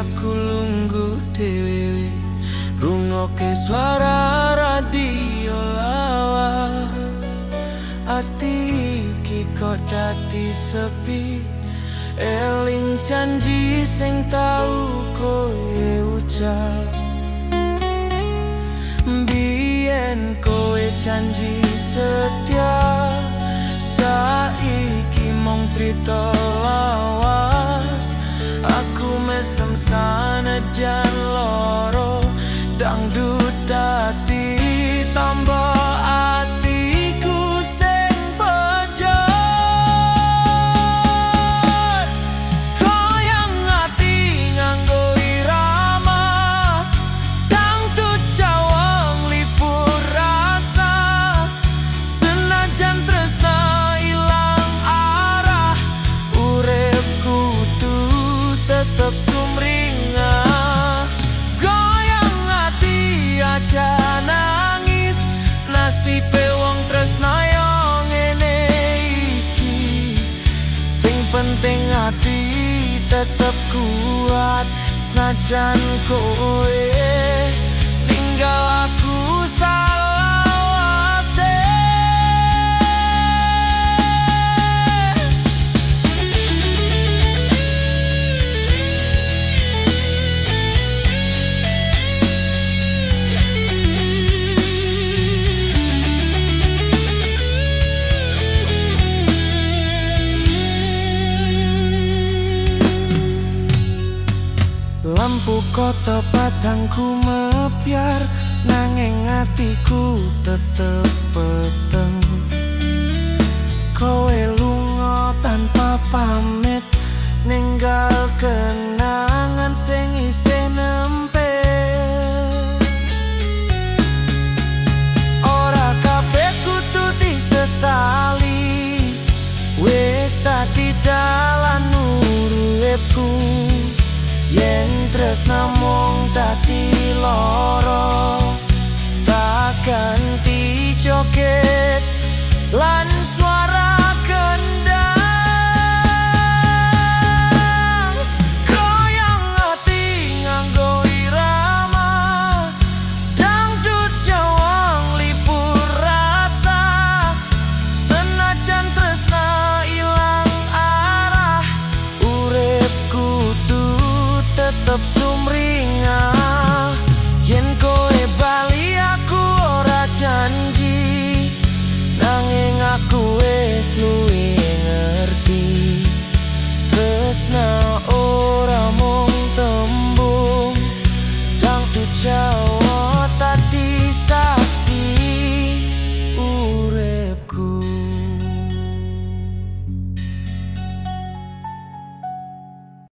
Aku lungguh dhewe, rungokke suara radio lawas. Ati iki kok dadi sepi, eling janji sing tau kowe ucap. Biyen kowe janji setia, saiki mung crita lawas. Aku mesem sanajan loro, dangdut dadi tambah atiku sing bejat. Goyang ati nganggo irama dangdut Jawa, nglipur rasa. Senajan tresna ilang arah, urip kudu tetep sumringah. Goyang ati, aja nangis, nasibe wong tresna yo ngene iki. Sing penting ati tetep kuat, senajan kowe ninggal aku salawase. Lampu kota padang kumepyar, nanging atiku tetep peteng. Kowe lunga tanpa pamit, ninggal kenangan sing isih nempel. Ora kabeh kudu disesali, wis dadi dalan uripku. Yen tresna mung dadi loro, tak ganti joget.